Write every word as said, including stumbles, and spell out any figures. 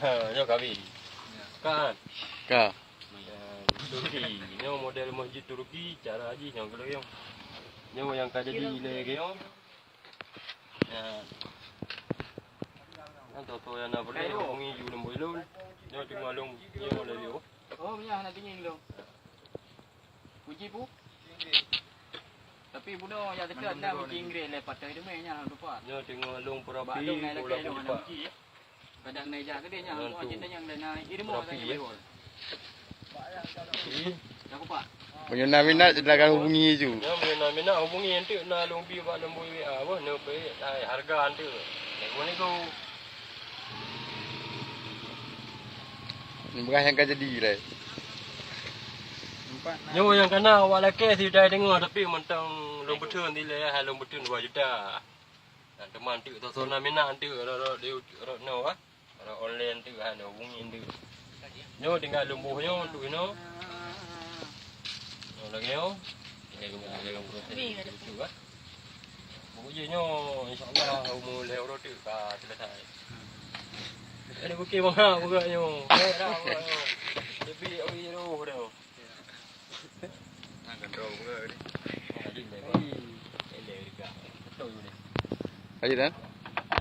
Ha, nyoe kami. Kan? Ka. Ya, Turki. Nyoe model masjid Turki, cara jih nyoe keuh nyoe. Nyoe nyang ka jadi ilée nyoe. Ya. Nyan toto nyang na boleh hubungi ju lom boh ilôn. Nyoe teungoh lôn nyoe laju. Oh, meunyoe hana tinggi lôn. Uji pu? Tapi bunoe jak teuka na uji Inggris lé patai deumé nyan lupa. Nyoe teungoh lôn perapi, lôn na lakée lôn hana uji. Kadang na ijak keudeh nyan, nyoe cit nyang na ilmu perapi, ya. Ih. Dah kupak. Meunyoe na minat, silakan hubungi ju. Nyoe meunyoe na minat, hubungi enteuk na lôn bi bak nombor W A, apa, nyoe pe, hai, harga enteuk. Nego-nego. Ni beurah nyang ka jadi lé. Nyoe nyang kana awak lakée sidai deungoe, tapi mantong lôn beuteun dilée, hai lôn beuteun dua juta. Nah, teuma enteuk soe-soe na minat enteuk rot-rot di rot nyoe, ah. Rot online enteuk, ah, hubungi enteuk. Nyoe tinggai lôn boh nyoe, tu inoe. Nyoe lagée nyoe. Tinggai lôn boh, tinggai lôn boh. Pokok jih nyoe, insya Allah, umu lhée uroe teuk ka selesai. Ada bukit mangga buka nyoe. Eh, dah, buka nyoe. Tapi, oh, iya, roh dah. Lanjut, eh?